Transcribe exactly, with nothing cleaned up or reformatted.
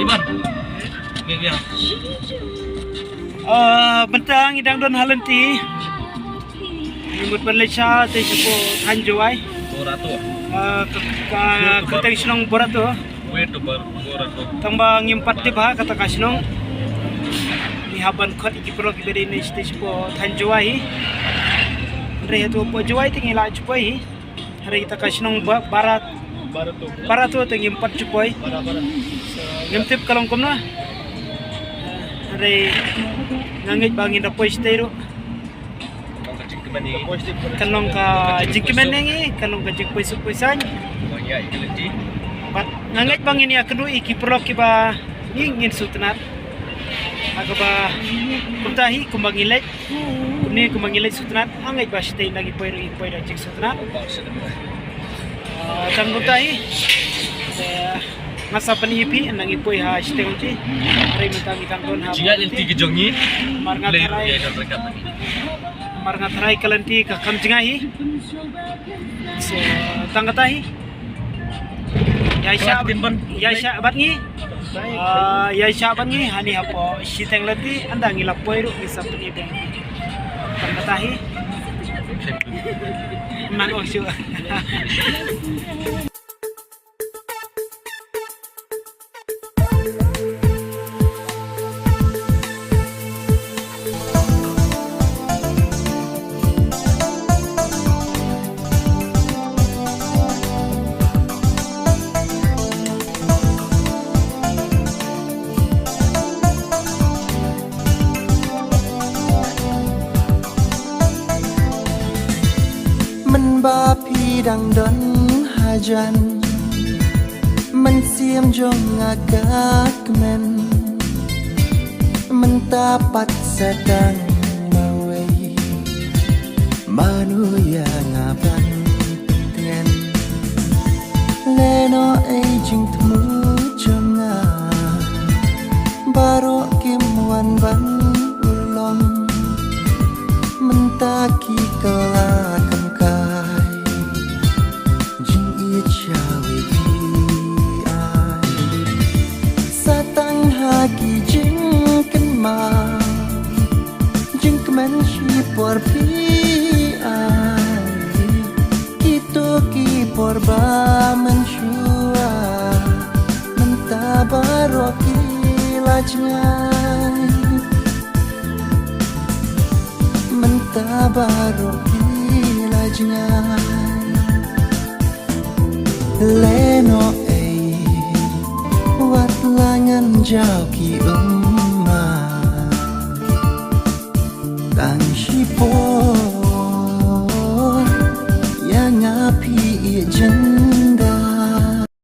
Iban. Ngi biang. Ah, mynta ngi dang don ha lynti. Ngi mut ban leit sha te shapoh thaiñ Jowai. Borato. Ah, ka, ka, ka teng shnong Borato. Wei to Bor-, Borato. Tang ba ngim pat tip ha kata ka shnong. Ngi hap ban khot ïa ki paralok kiba dei ne sha te shapoh thaiñ Jowai hi. Hynrei hato hapoh Jowai te ngi la ju poi hi. Hynrei kata ka shnong ba-, Barat. Barato. Barato te ngim pat ju poi. Bara, bara. Ngim tip ka long kumno. Hynrei nga ngeit ba ngin da poi shatei ruh. Kan long ka jingkmen ïa ngi, kan long ka jingpoi suk poi saiñ. Bad nga ngeit ba ngin ïakynduh ïa ki paralok kiba ngi ngin sngewtynnat. Ha kaba kumta hi kumba ngi leit. Kumne kumba ngi leit sngewtynnat, nga ngeit ba shatei ynda ngi poi ruh ngi poi da jingsngewtynnat. Ah, tang kumta hi. Eh, nga sa pyni ïa phi ynda ngi poi ha shatei lynti. Hynrei mynta ngi dang don ha. Jngai lynti ka jong ngi. Mar nga tharai. Mar nga tharai ka lynti ka kham jngai hi. So, tang kata hi. Ïa sha, ïa sha bad ngi. Ah, ïa sha bad ngi hani hapoh shiteng lynti ynda ngi la poi ruh ngi sa pyni biang. Tang kata hi. Man ong shu. Mynba phi dang don hajan, mynsiem jong nga ka kmen. Mynta pat sa tang mawei, mano ïa nga ban pyntngen? Lehnoh ei jingthmu jong nga, baroh kim wan ban urlong. Mynta ki kylla kam kai jingïeit sha wei phi ai. Sa tang ha ki jingkynmaw, jingkmen shipor phi ai. Kito ki por ba mynshuwa, mynta baroh ki la jngai. Mynta baroh ki la jngai. Lehnoh ei, wat la ngan jaw ki um.